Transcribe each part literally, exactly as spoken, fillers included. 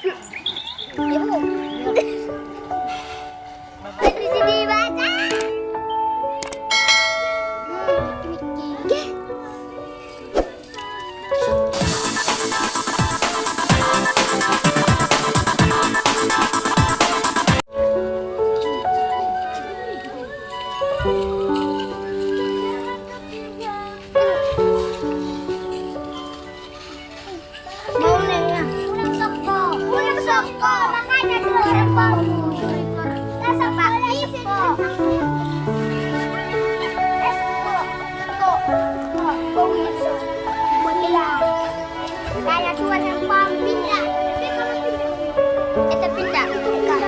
Ibu. Bisa dibaca. Mau nanya. Ulang sokko. Ulang sokko. Makanya dua orang kamu. Tasapa isko. Esko. Ko. Ko. Ko. Buat bilang. Kayak dua orang kamu pindah. Kita pindah. Pindah.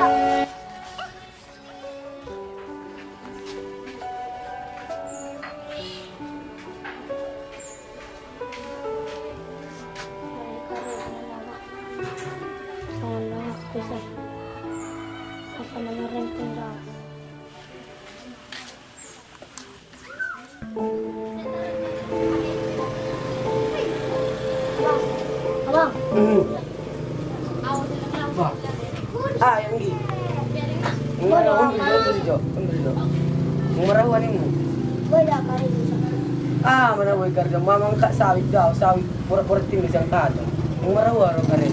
Abang. Hmm. Bah. Ah, yang di. Yang mana? Umbri jo, umbri jo, umbri jo. Yang marahua ninmu. Ah, mana boy karja? Mamang kak sawit, kau sawit. Borat-borat tinggal siang kata. Yang marahua ro karja.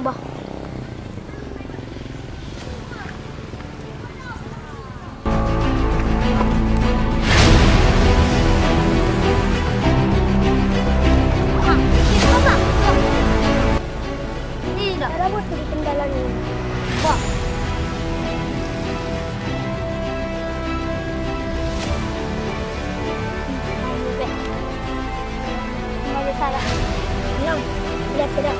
Bah. Tidak. Ada bot di kendala ni. Bah. Mau di sana. Enam. Lihat tidak?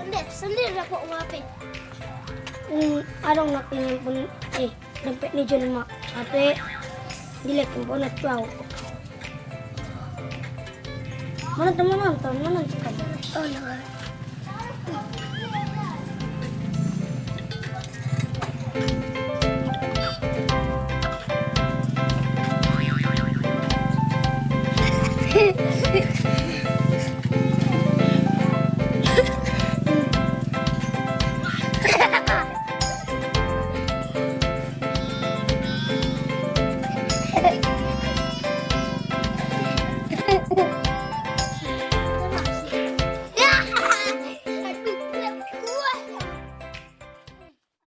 Sendiri, sendiri dapot H P. Hmm, adong nangkin pun, eh, dompet ni jelma. H P dilek pun na tu au. Mana teman nonton, mana nonton? Oh, iya.